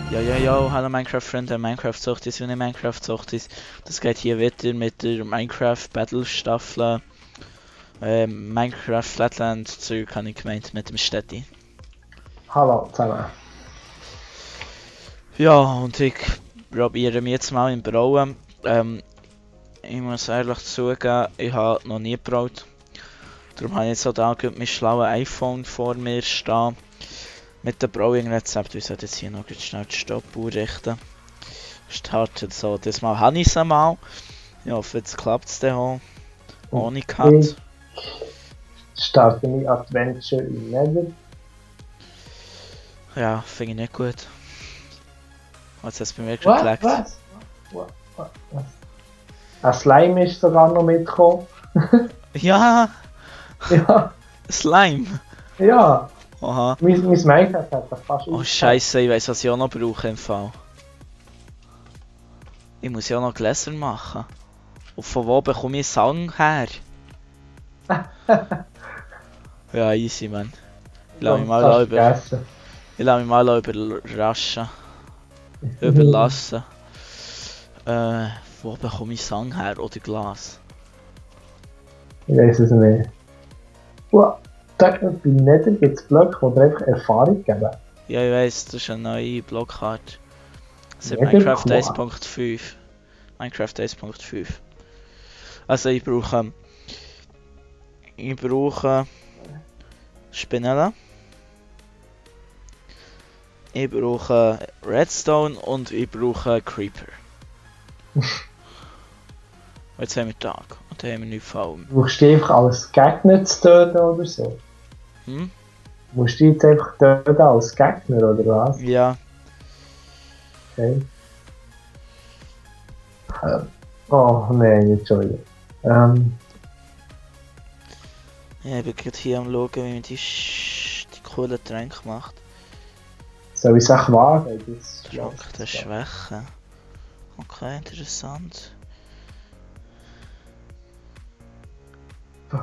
Ja, hallo Minecraft-Freunde, Minecraft-Suchtis und Minecraft-Suchtis. Das geht hier weiter mit der Minecraft-Battle-Staffel. Minecraft Flatland Zeug habe ich gemeint mit dem Städti. Hallo zusammen. Ja, und ich probiere mich jetzt mal im Brauen. Ich muss ehrlich zugeben, ich habe noch nie gebraut. Darum habe ich jetzt auch da mein schlaues iPhone vor mir stehen. Mit dem Browing-Rezept. Ich sollte jetzt hier noch schnell die Stoppuhr richten. Startet so. Diesmal habe ich es einmal. Ich hoffe, jetzt klappt es dann auch. Ohne Cut. Ich starte mein Adventure in Nether. Ja, finde ich nicht gut. Jetzt hat es bei mir geklackt. Was? Ein Slime ist sogar noch mitgekommen. Ja, Ja, Slime. ja. Aha. Mein Minecraft hat das fast Oh Scheiße, ich weiss, was ich auch noch brauche im Fall. Ich muss ja auch noch Gläser machen. Und von wo bekomme ich Sang her? Ja, easy, man. Ich lasse mich mal überraschen. Überlassen. Wo bekomme ich Sang her oder Glas? Ich weiß es nicht. Bei Nether gibt es Blöcke, die einfach Erfahrung geben. Ja, ich weiss, das ist eine neue Blockkarte. Das ist Nether Minecraft Quad. 1.5. Minecraft 1.5. Also ich brauche Spinelle. Ich brauche Redstone und ich brauche Creeper. Jetzt haben wir Tag und dann haben wir nichts vor allem. Brauchst du einfach als Gegner zu töten oder so? Hm? Musst du jetzt einfach töten als Gegner oder was? Ja, Okay. Oh nein, Entschuldigung. ich bin gerade hier am schauen, wie man die coolen Tränke macht. Soll ich es auch wagen? Trank der Schwäche. Okay, interessant.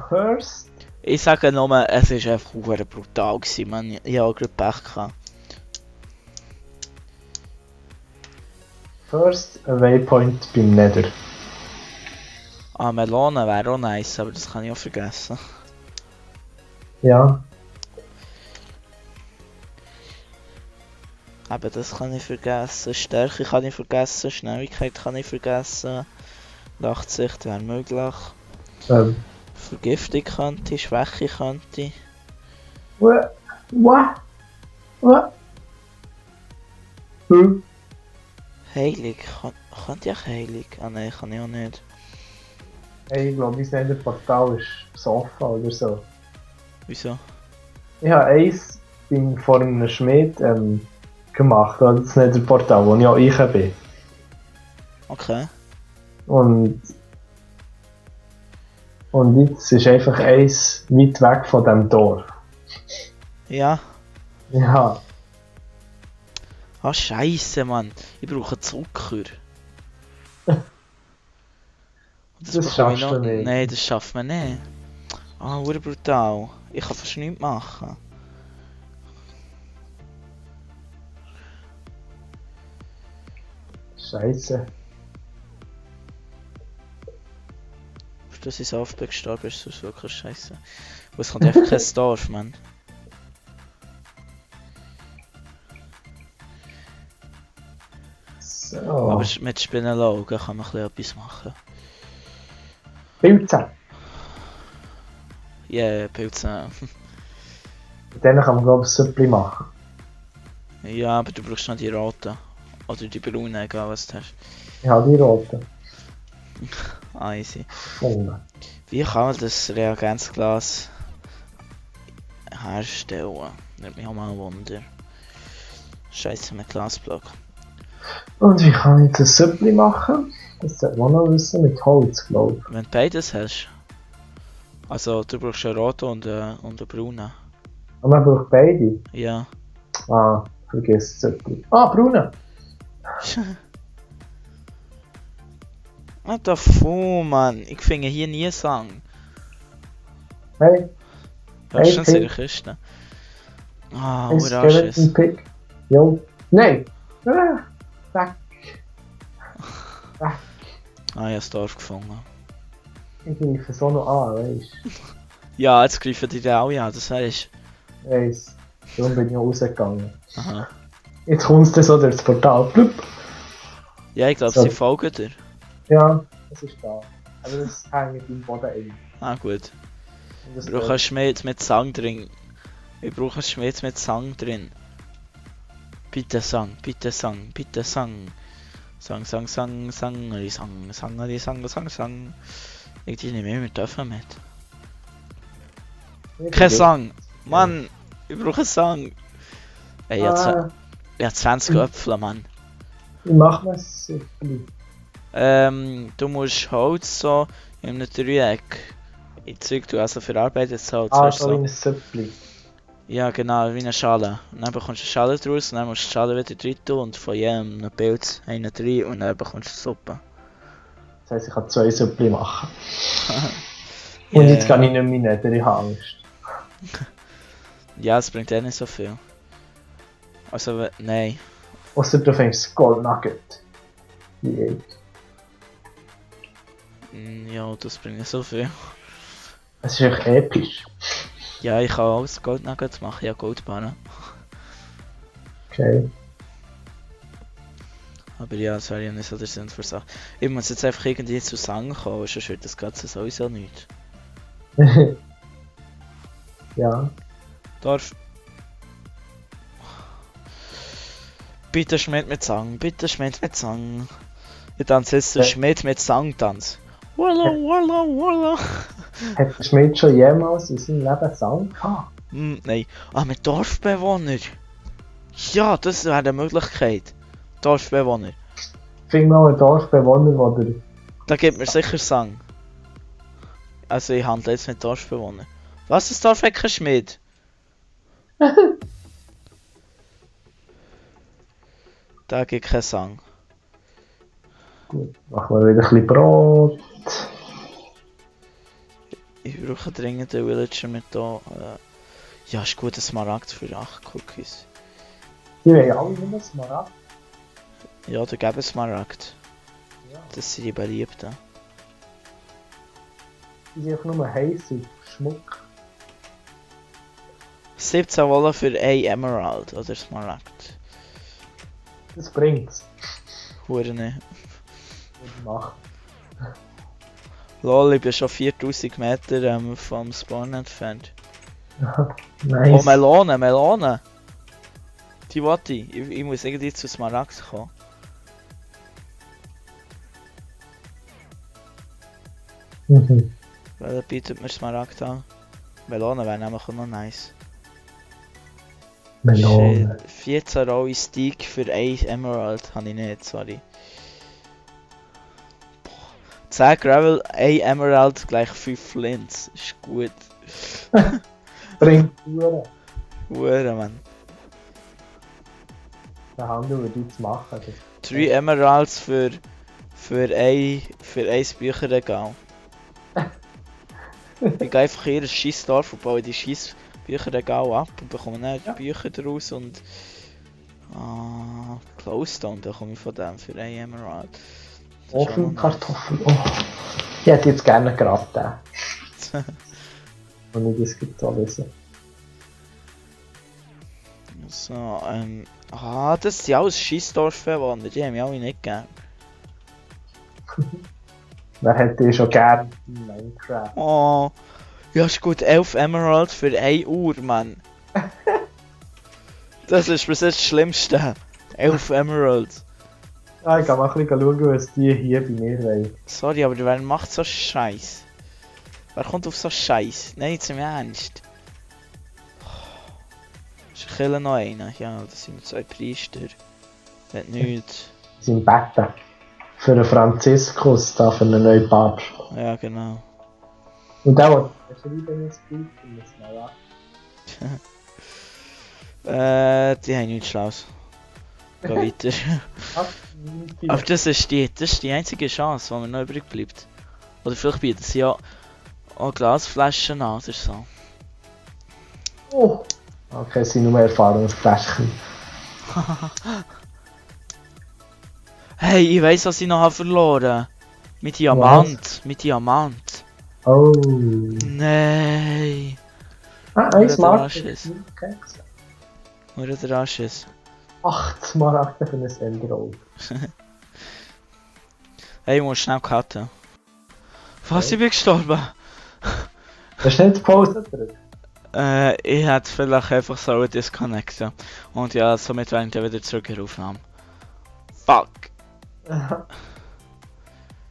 First Ich sage nur, es war einfach verdammt brutal gewesen, man. Ich habe auch gerade Pech gehabt. Waypoint beim Nether. Ah, Melone wäre auch nice, aber das kann ich auch vergessen. Ja. Aber das kann ich vergessen. Stärke kann ich vergessen. Schnelligkeit kann ich vergessen. Nachtsicht wäre möglich. Vergiftung könnte, Schwäche könnte. What? Heilig. Könnte ich heilig? Ah nein, kann ich auch nicht. Hey, ich glaube, mein Nether-Portal ist besoffen oder so. Wieso? Ich habe eins vor einem Schmied gemacht, oder das Nether-Portal, wo ich auch bin. Okay. Und jetzt ist einfach eins weit weg von dem Tor. Ja. Ja. Ah, Scheiße, Mann. Ich brauche Zucker. Das bekomme ich schaffst noch. du nicht. Nein, das schafft man nicht. Ah, brutal. Ich kann fast nichts machen. Scheiße. Dass ich so oft bin gestorben ist, das wirklich scheiße. Aber es kommt einfach kein Dorf, Mann. So. Aber mit Spinnenaugen kann man etwas machen. Pilze. Ja, yeah, Pilze. Dann kann man, glaube ich, Suppli machen. Ja, aber du brauchst noch die roten. Oder die braunen, egal was du hast. Ich habe die roten. Ah, easy. Gefunden. Wie kann man das Reagenzglas herstellen? Nimmt mich auch mal ein Wunder. Scheiße, mit Glasblock. Und wie kann ich jetzt ein Suppli machen? Das sollte man noch wissen, mit Holz, glaube ich. Wenn du beides hast. Also, du brauchst einen roten und einen braunen. Aber man braucht beide. Ja. Ah, vergiss Suppli. Ah, braune. What the fuck, Mann? Ich finde hier nie Sang. Hey, Hörst du hey, in der Kiste? Ah, ein Urasches. Skeleton Pick. Jo. Nein! Weg. Ah, ich habe das Dorf gefunden. Ich greife so noch an, weißt du. Ja, jetzt greifen die da alle an, das heißt. Weiss. Darum bin ich auch rausgegangen. Aha. Jetzt kommst du so durchs Portal. Blub. Ja, ich glaube, So. sie folgen dir. Ja, das ist da. Aber das hängt im Boden ein. Ah, gut. Und das Ich brauche einen Schmied mit Sang drin. Ich brauche einen Schmied mit Sang drin. Bitte Sang, bitte Sang, bitte Sang. Sang, Sang, Sang, Sang, die Sang, Sang, die Sang, Sang, Sang. Ich nehme immer dürfen mit. Kein Sang! Mann! Ich brauche einen Sang! Ey, ich habe 20 Äpfel, Mann. Wie machen wir es? Du musst Holz so in einem Dreieck. Ich zeig du also verarbeitetes Holz. Ah, weißt du, so wie ein Süppli. Ja, genau, wie eine Schale. Und dann bekommst du eine Schale draus und dann musst du die Schale wieder rein tun und von jedem ein Pilz einen rein und dann bekommst du Suppe. Das heisst, ich kann 2 Süppli machen. Und jetzt kann ich nicht mehr nicht, ich habe Angst. Ja, es bringt eh nicht so viel. Also, nein. Ausser du fängst das Gold Nugget. Yeah. Ja, das bringt nicht so viel. Es ist echt episch. Ja, ich kann auch das Goldnuggets machen, ja, Goldbarren. Okay. Aber ja, das wäre ja nicht so der Sinn für Sachen. Ich muss jetzt einfach irgendwie zu Sang kommen, sonst wird das Ganze sowieso nicht. Ja. Darf. Bitte Schmied mit Sang, bitte Schmied mit Sang. Ich tanze jetzt den Schmied mit Sang tanz. Walla, walla, walla. Hat der Schmied schon jemals in seinem Leben Sang gehabt? Nein. Ah, mit Dorfbewohner. Ja, das wäre eine Möglichkeit. Dorfbewohner. Find mal einen Dorfbewohner, der... Da gibt mir sicher Sang. Also ich handle jetzt mit Dorfbewohnern. Was, das Dorf hat keinen Schmied? Da gibt keinen Sang. Gut, machen wir wieder ein bisschen Brot. Ich brauche dringend einen Villager mit da. Ja, ist gut, ein Smaragd für 8 Cookies. Die wollen alle nur Smaragd. Ja, da gäbe es Smaragd. Ja. Das sind die Beliebten. Die sind einfach nur heiß und Schmuck. 17 Wolle für ein Emerald oder Smaragd. Das bringt's. Hure nicht. Und macht. Lol, ich bin schon 4000 Meter vom Spawn entfernt. Nice. Oh, Melone, Melone! Die wollte ich. Ich muss irgendwie zu Smaragd kommen. Mhm. Weil er bietet mir Smaragd an. Melone wäre nämlich auch noch nice. Melone. Shit, 14 rohe Steak für 1 Emerald habe ich nicht, sorry. 10 Gravel, 1 Emerald gleich 5 Flints. Ist gut. Bringt Uhren. Hure, Mann. Den Handel würde ich jetzt machen. 3 Emeralds für ein Bücherregal. Ich gehe einfach hier ein scheiß Dorf und baue die scheiß Bücherregal ab und bekomme dann die Bücher daraus und... Glowstone bekomme ich von dem für 1 Emerald. Ofenkartoffel. Oh. Ich hätte jetzt gerne gerade den. Und ich das gibt so lesen. So, das sind alles Scheissdorfbewohner, die haben mich alle nicht gern. Wer hätte ich schon gern in Minecraft? Oh, ja ist gut, 11 Emerald für 1 Uhr, Mann. Das ist bis jetzt das Schlimmste. 11 Emeralds. Ah, ich kann mal ein bisschen schauen, was die hier bei mir wollen. Sorry, aber wer macht so Scheiß? Wer kommt auf so Scheiß? Nein, jetzt im Ernst. Ich kille noch einen. Ja, das sind 2 Priester. Wird nichts. Sie sind beten. Für einen Franziskus, da für einen neuen Papst. Ja, genau. Und der, der schreiben jetzt gut, muss man ja. Die haben nichts Schlaues. Geh weiter. Aber das ist die einzige Chance, die mir noch übrig bleibt. Oder vielleicht bieten sie ja auch Glasflaschen an oder so. Oh! Okay, es sind nur Erfahrungsflächen. Hey, ich weiss, was ich noch habe verloren. Mit Diamant. Mit Diamant. Oh. Nein. Ah, Nur ein der Smart. Arsch ist. Nur der Arsch ist. 8 Smaragden für ein Enderroll. Hey, ich muss schnell cutten. Was, ich bin gestorben? Hast du nicht Pause gedrückt? Ich hätte vielleicht einfach so disconnecten. Und ja, somit wäre ich dann wieder zurück in die Aufnahme. Fuck.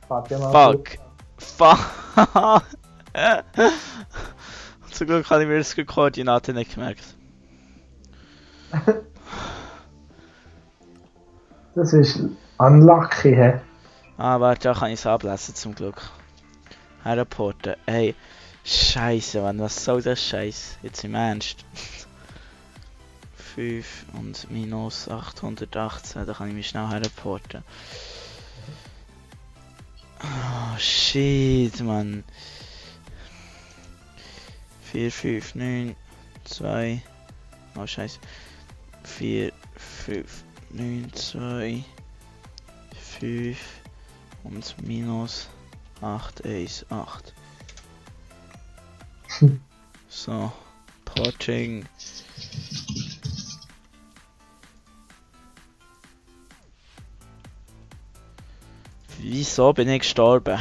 Warte mal. Fuck. Fuck. Zum Glück habe ich mir das Koordinaten nicht gemerkt. Das ist unlucky, hä? Ah, warte, da kann ich es ablesen zum Glück. Herreporten. Ey, Scheiße, Mann, was soll das Scheiß? Jetzt im Ernst. 5 und minus 818, da kann ich mich schnell herreporten. Oh, shit, Mann. 4, 5, 9, 2. Oh, Scheiße. 4, 5, 9, 2, 5 und minus 8, 1, 8. So, Porting. Wieso bin ich gestorben?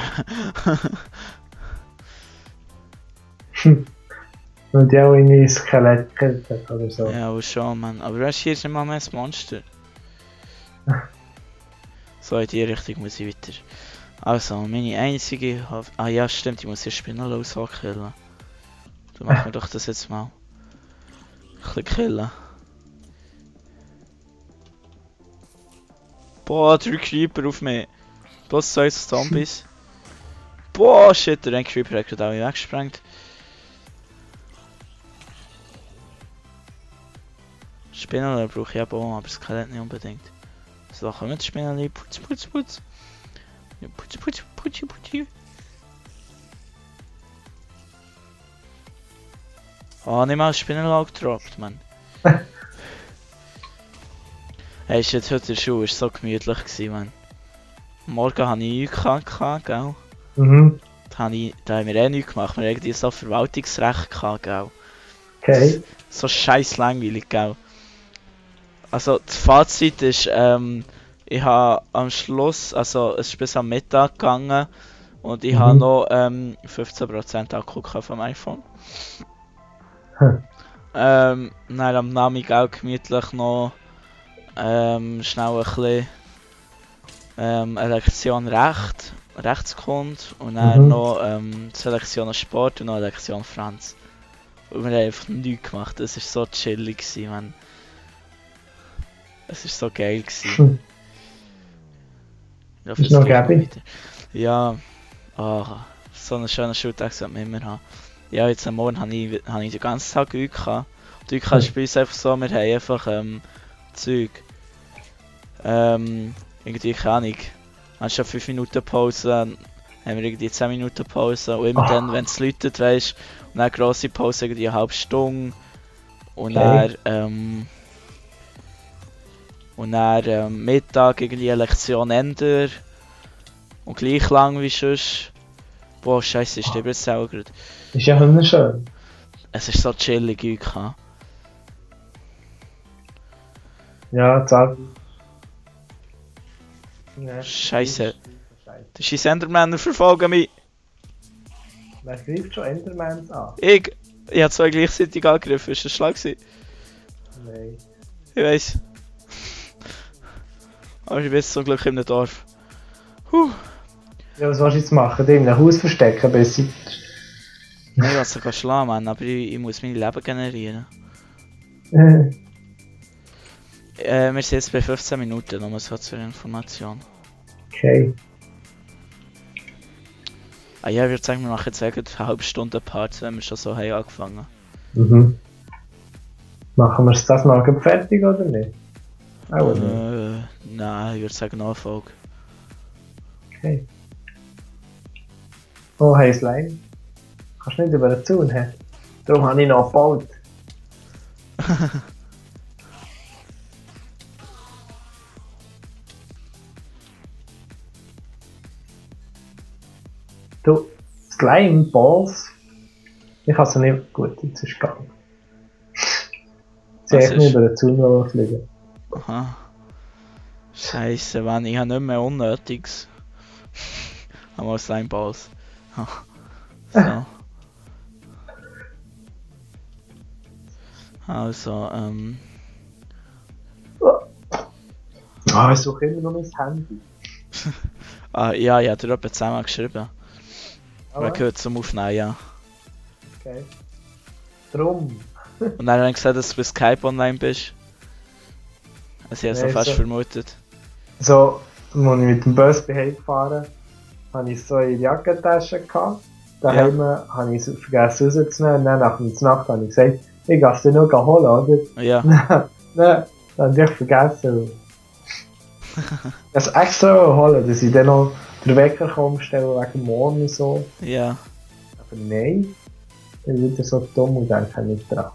Weil die auch irgendwie ein Skelett gekillt hat oder so. Ja, aber schon, Mann. Aber weißt du, hier ist nicht mal mehr ein Monster. So, in die Richtung muss ich weiter. Also, meine einzige Ah ja, stimmt, ich muss hier Spinnenlos killen. Dann machen wir doch das jetzt mal. Ein bisschen killen. Boah, 3 Creeper auf mich. Plus 2 Zombies. Boah, shit, der Creeper hat gerade alle weggesprengt. Spinnenli brauche ich auch, aber Skelett nicht unbedingt. So, kommen die Spinnenli. Putz, putz, putz. Ja, putz, putz, putz, putz. Oh, nicht mal Spinnenli gedroppt, Mann. Hey, ist jetzt heute in der Schule, ist so gemütlich gewesen, Mann. Morgen hatte ich gehabt, gell? Mhm. Da haben wir eh nichts gemacht, wir haben irgendwie so Verwaltungsrecht gehabt, gell? Okay. So scheiß langweilig, gell? Also, das Fazit ist, ich habe am Schluss, also es ist bis am Mittag gegangen und ich habe noch 15% Akku gehabt vom iPhone. Dann am Nachmittag auch gemütlich noch schnell ein bisschen eine Lektion Rechtskunde und dann noch zwei Lektionen Sport und noch eine Lektion Franz. Und wir haben einfach nichts gemacht, das war so chillig gewesen, man. Es war so geil gewesen. Ja, Ist noch gäbig? Ja, so einen schönen Schultag sollte man immer haben. Ja, jetzt am Morgen habe ich den ganzen Tag Glück gehabt. Und UK ist bei uns einfach so, wir haben einfach Zeug. Irgendwie keine Ahnung. Anstatt 5 Minuten Pause haben wir irgendwie 10 Minuten Pause. Und immer dann, wenn es läutet, weisst und dann grosse Pause, irgendwie eine halbe Stunde. Und dann, Mittag irgendwie eine Lektion ändern. Und gleich lang wie sonst. Boah, scheiße, ist der jetzt auch gerade. Ist ja wunderschön. Es ist so chillig, UK. Ja, zahl. Scheiße. Die scheiß Endermänner verfolgen mich. Wer greift schon Endermans an? Ich habe zwei gleichzeitig angegriffen, ist das schlau gewesen? Nein. Ich weiss. Aber ich bin jetzt zum Glück in einem Dorf. Huh. Ja, was willst du jetzt machen? Die in einem Haus verstecken, bis sie... Nein, ich will sogar schlagen, Mann, aber ich muss mein Leben generieren. Wir sind jetzt bei 15 Minuten, nur so zur Information. Okay. Ah ja, ich würde sagen, wir machen jetzt eine halbe Stunde Part, wenn wir schon so haben angefangen. Mhm. Machen wir es das mal fertig oder nicht? Auch nicht. Nein, ich würde sagen noch eine Folge. Okay. Oh, hey Slime. Kannst du nicht über den Zaun, hä? Darum habe ich noch gebaut. Slime Balls. Ich kann sie nicht. Gut, jetzt ist es gegangen. Sie Was echt nicht ist? über den Zaun fliegen. Aha. Scheiße, Mann, ich habe nicht mehr Unnötiges. Einmal Slimeballs. So. Also, Ich suche immer noch mein Handy. ja, ich habe dir etwa 10-mal geschrieben. Aber, Weil gehört zum Aufnehmen, ja. okay. Drum. Und dann habe ich gesagt, dass du bei Skype online bist. Also ich habe so Nee, fast so- vermutet. So, als ich mit dem Bus bin heimgefahren, hatte ich so in die Jackentasche gehabt. Daheim habe ich es vergessen rauszunehmen. Und dann nach der Nacht habe ich gesagt, ich gehe es dir nur holen, oder? Ja, Nein, das habe ich vergessen. Ich habe es extra holen, dass ich dann noch den Wecker umstellen wegen morgen und so. ja. Aber nein, ich bin wieder so dumm und denke nicht dran.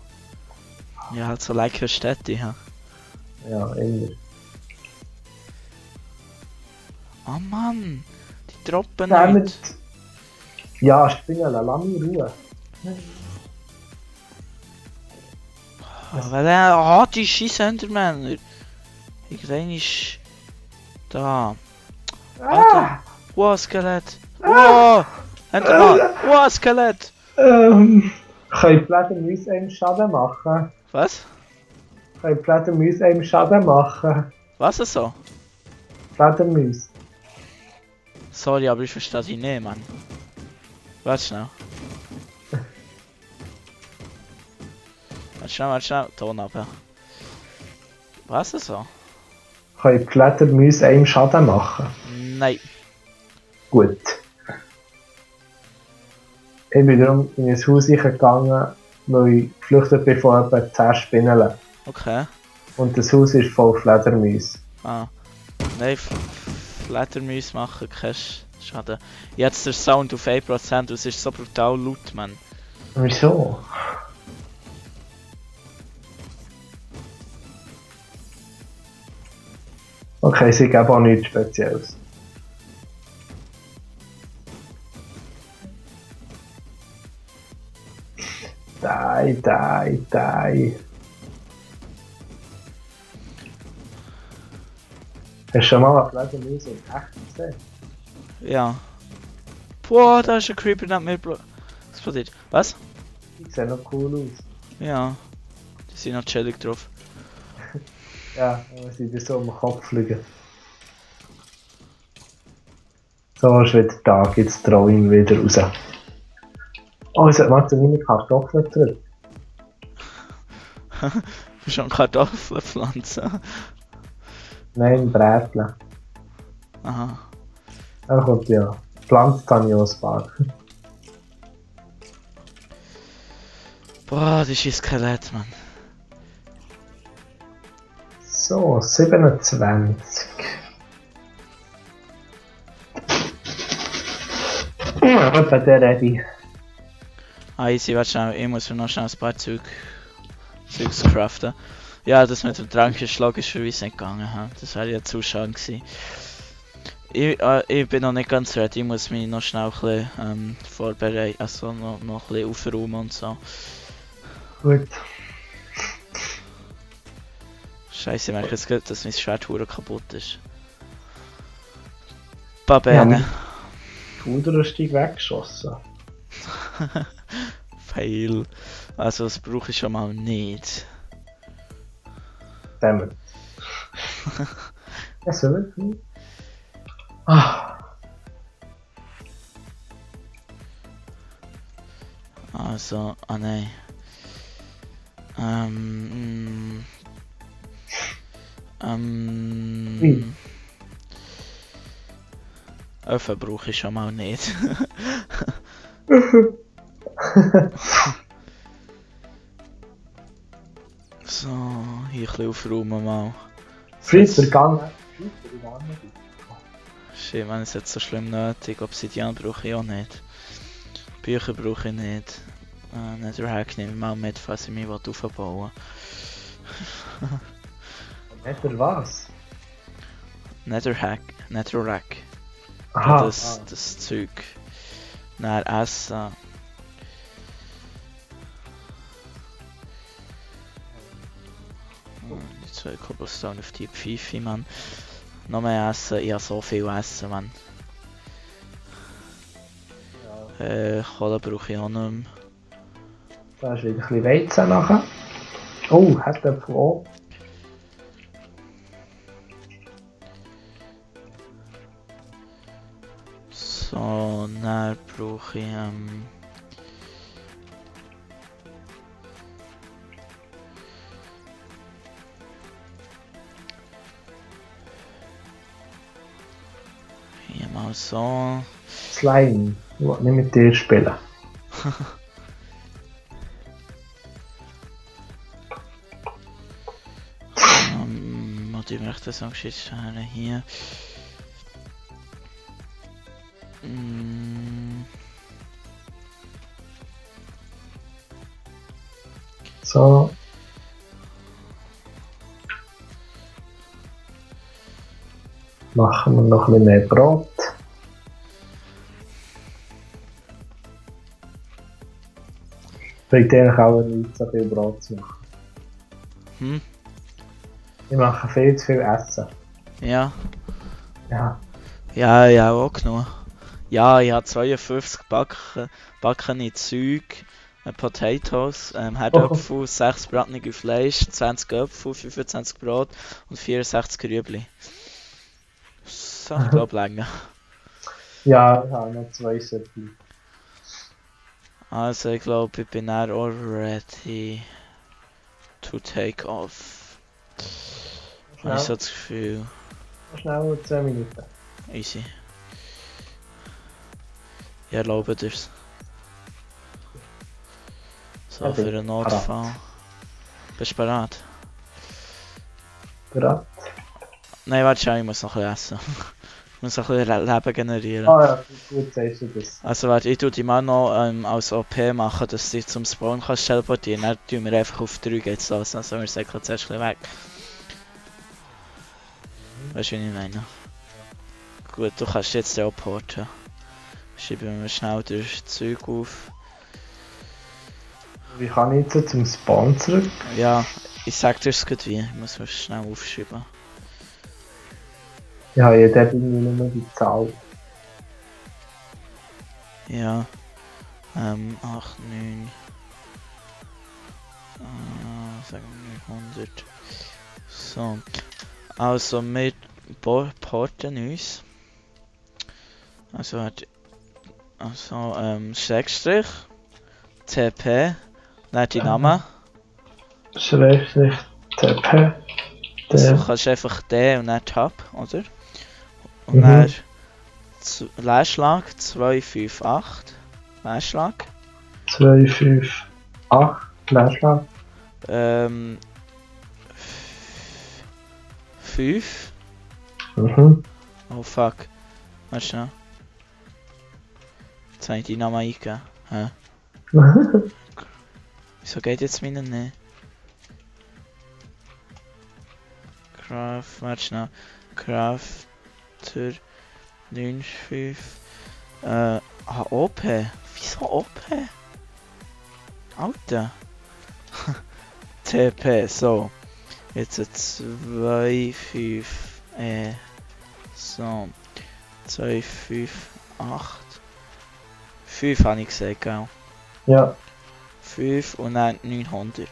Ja, halt so leckere Städte, ja. Ja, immer. Oh Mann, die droppen Damit. nicht. Ja, Spinne, lass mich in Ruhe. Weil er hat die scheiß Endermänner. Irgendein ist da. Alter. Wow, Skelett. Wow, Endermann. Wow, Skelett. Können Fledermäuse einem Schaden machen? Was? Können Fledermäuse einem Schaden machen? Was ist so? Fledermäuse. Sorry, aber ich verstehe dich nicht, Mann. Warte schnell. Warte schnell. Ton ab. Was ist so? Können Fledermäuse einem Schaden machen? Nein. Gut. Ich bin darum in ein Haus gegangen, weil ich geflüchtet bin von etwa 10 Spinnen. Okay. Und das Haus ist voll Fledermäuse. Ah. Nein, Fledermäuse machen keinen Schaden. Jetzt der Sound auf 1%, es ist so brutal laut, Mann. Wieso? Okay, sie geben auch nichts Spezielles. Die. Hast du schon mal eine Fledermaus in echt gesehen? Ja. Boah, da ist ein Creeper neben mir explodiert. Was? Die sehen noch cool aus. Ja. Die sind noch chillig drauf. Ja, wenn sie dir so um den Kopf fliegen. So ist wieder Tag, jetzt traue ich ihn wieder raus. Oh, es hat mal zu meine Kartoffeln zurück. Schon Kartoffeln pflanzen. Nein, Brätchen. Aha. Dann kommt ja. Pflanzt habe ich auch ein paar. Boah, das ist ein Skelett, Mann. So, 27. Ja, etwa der ready. Ah, easy, warte schnell, ich muss mir noch schnell ein paar Zeugs craften. Ja, das mit dem Trank ist logischerweise nicht gegangen. He? Das wäre ja zu schade gewesen. Ich bin noch nicht ganz ready, ich muss mich noch schnell ein bisschen vorbereiten, also noch ein bisschen aufräumen und so. Gut. Scheiße, ich merke jetzt gerade, dass mein Schwert verdammt kaputt ist. Babene. Die Puderrüstung weggeschossen. Fail. Also das brauche ich schon mal nicht. Damit. Ja, so wirklich. Ah. Also, nein. Wie? Öfen brauche ich schon mal nicht. So, hier ein bisschen aufräumen mal. Fried vergangen. Shit, man, es jetzt so schlimm nötig. Obsidian brauche ich auch nicht. Bücher brauche ich nicht. Netherhack nehme ich mal mit, falls ich mich aufbauen will. Nether was? Netherrack. Aha. Das Zeug. Dann essen. Die 2 Cobblestone auf die Pfeife, Mann. Noch mehr essen, ich habe so viel Essen, Mann. Kohle brauche ich auch nicht mehr. Da ist wieder ein bisschen Weizen nachher. Oh, hat der auch. So, dann brauche ich hier mal so. Slime. Ich will nicht mit dir spielen. Muss ich möchte so geschickt hier. So. Machen wir noch ein bisschen mehr Brot. Bringt eigentlich auch nicht so viel Brot zu machen. Hm? Ich mache viel zu viel Essen. Ja. Ja. Ja, ja, auch genug. Ja, ich habe 52 backene Zeug, Potatoes, Herdöpfel, 6 bratene Fleisch, 20 Äpfel, 25 Brot und 64 Rüebli. So, ich glaube länger. Ja, ich habe noch 2 Sätze. Also ich glaube, ich bin now all ready to take off. Habe ich so das Gefühl. Schnell 10 Minuten. Easy. Ich erlaube dir's. So, für einen Notfall. Bist du bereit? Bereit? Nein, warte schon, ich muss noch ein bisschen essen. Ich muss noch ein bisschen Leben generieren. Ah ja, gut sagst du das. Also warte, ich tue die mal noch als OP machen, dass du dich zum Spawn kannst teleportieren. Dann tun wir einfach auf 3 geht's los, dann sind wir sicher zuerst ein bisschen weg. Weißt du, wie ich meine? Gut, du kannst jetzt teleporten. Schieben wir schnell das Zeug auf. Wie kann ich jetzt zum Spawn zurück? Ja, ich sag dir es gut wie. Ich muss mir schnell aufschreiben. Ich habe ja dort irgendwie nur die Zahl. Ja. 8, 9. Sagen wir 100. So. Also wir porten uns. Also hat. Also Schrägstrich. TP. Dann die Namen. Schrägstrich TP. Also kannst du einfach D und dann Tab, oder? Und dann Leerschlag 258. Leerschlag. 258. Leerschlag. 5. Oh fuck. Warte schnell. Jetzt habe ich die Namen eingegeben. Hä? Wieso geht jetzt meine nicht? Warte schnell. Crafter 95. OP. Wieso OP? Alter. TP, so. Jetzt 2, 5, so. 2, 5, 8. 5 habe ich gesagt, gell? Ja. 5 und dann 900.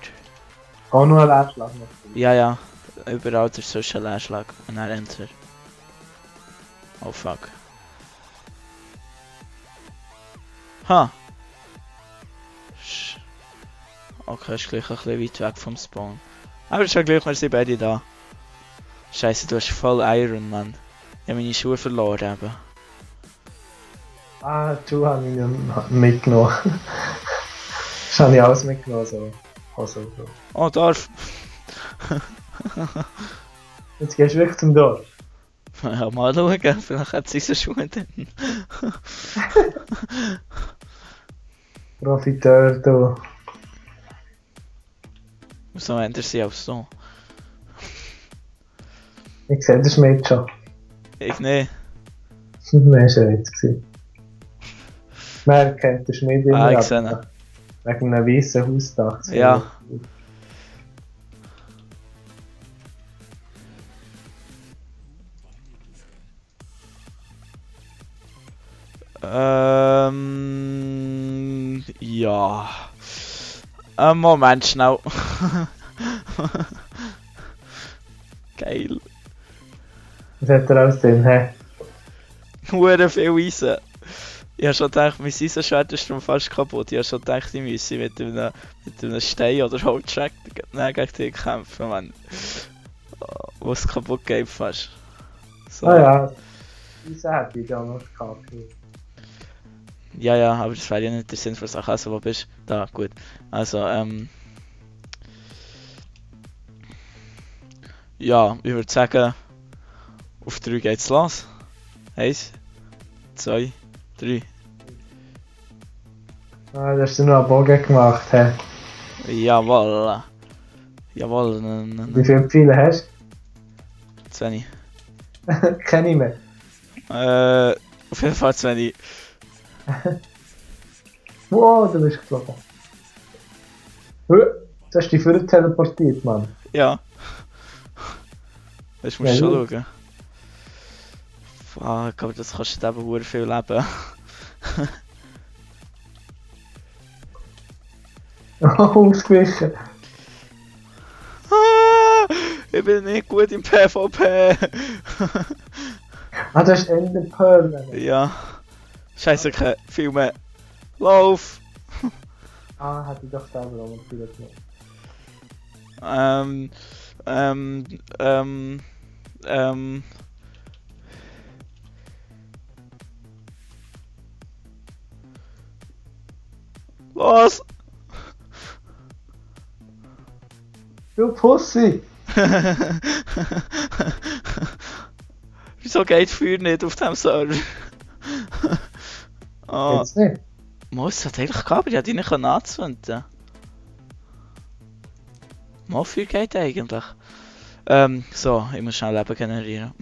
Auch nur ein Leerschlag noch. Ja, ja. Überall der Social Leerschlag und dann Enter. Oh fuck. Ha! Okay, ist gleich ein bisschen weit weg vom Spawn. Aber ist ja gleich, wir sind beide da. Scheiße, du hast voll Iron, Mann. Ich habe meine Schuhe verloren eben. Ah, du hast mich nicht mitgenommen. Das habe ich alles mitgenommen, so. Also, so. Oh, Dorf! Jetzt gehst du wirklich zum Dorf. Ja, mal schauen, vielleicht hat sie so Schuhe dann. Profiteur, du. Wieso ändert sie auch so? Ich sehe den Schmied schon. Ich nicht. Das war ein Witz. Man kennt den Schmied Ah, immer, ich sehe ihn. aber wegen einem weißen Hausdach. Das Ja. finde ich gut. Ja. Moment, schnell. Geil. Was hat er alles drin? Hä? Hure viel Eisen. Ich habe schon gedacht, mein Eisenschwert ist schon fast kaputt. Ich habe schon gedacht, ich müsse mit einem Stein oder Holzschreck gegen die kämpfen, Mann. Wo es kaputt geht fast. So. Ah ja, diese hätte ich ja noch gehabt. Ja, ja, aber das wäre ja nicht der Sinn für Sache. Also, wo bist du? Da, gut. Also, ja, ich würde sagen, auf 3 geht's los. 1, 2, 3. Ah, da hast du noch einen Bogen gemacht. Hä? Jawohl. Jawohl, Wie viele Pfeile hast 20. du? Keine mehr. Auf jeden Fall 20. Wow, du bist geflogen. Du hast dich vorher teleportiert, Mann. Ja. Das musst du schon schauen. Fuck, aber das kostet eben sehr viel Leben. Ausgewichen. Ich bin nicht gut im PvP. Ah, du hast Ender Pearl. Ja. Scheiße, viel mehr. Lauf! Ah, hätte ich doch selber auch noch viel gemacht. Ähm, ähm, ähm, ähm. Was? Du Pussy! Wieso geht Feuer nicht auf dem Server? Ah, Geht's nicht? Muss hat eigentlich gehabt, aber ich hätte ihn nicht anzünden. Feuer geht eigentlich. So, ich muss schnell Leben generieren.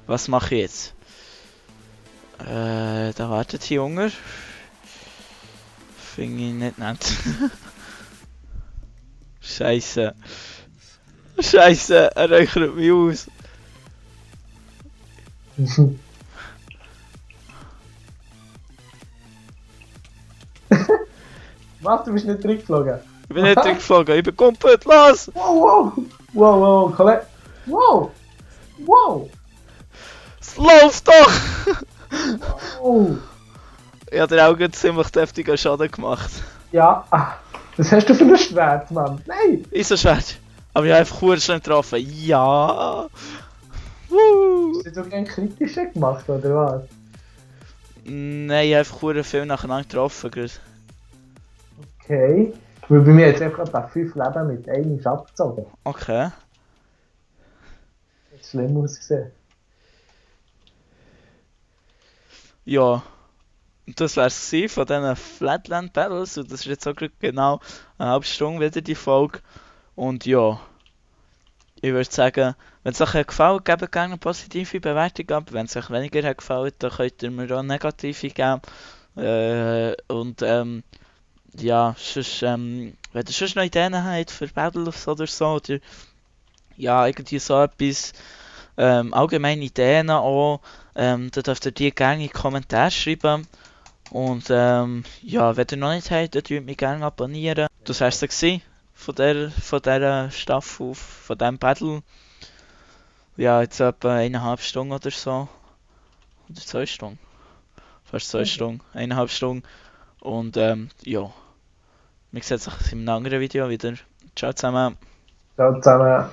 Was mache ich jetzt? Da wartet die Hunger. Finde ich nicht nett. Scheiße. Scheiße, er räuchert mich aus. Was, du bist nicht zurückgeflogen? Ich bin nicht zurückgeflogen, ich bin komplett los! Wow, wow! Wow, wow, Colette! Wow! Wow! Es läuft doch! Oh! Ich habe dir auch gerade ziemlich deftigen Schaden gemacht. Ja, was hast du für ein Schwert, Mann? Nein! Eisenschwert. Aber ich habe einfach kurz schnell getroffen. Ja! Woo! Hast du keinen kritischen gemacht, oder was? Nein, ich habe einfach kurz viel nacheinander getroffen. Gerade. Okay. Weil bei mir jetzt einfach etwa 5 Leben mit einem abgezogen. Okay. Das ist schlimm ausgesehen. Ja. Und das wäre es von diesen Flatland Battles. Und das ist jetzt auch gerade genau eine halbe Stunde wieder die Folge. Und ja. Ich würde sagen, wenn es euch gefallen hat, gebt gerne eine positive Bewertung ab. Wenn es euch weniger hat gefallen, dann könnt ihr mir auch negative geben. Ja, sonst, wenn ihr sonst noch Ideen habt für Battles oder so, oder ja, irgendwie so etwas, allgemeine Ideen auch, dann dürft ihr die gerne in die Kommentare schreiben. Und ja, wenn ihr noch nicht habt, dann könnt ihr mich gerne abonnieren. Das wär's dann von dieser Staffel, von diesem Battle. Ja, jetzt etwa 1,5 Stunden oder so. Oder 2 Stunden. Fast 2 Stunden. 1,5 Stunden. Und ja. Wir sehen uns in einem anderen Video wieder. Ciao zusammen. Ciao zusammen.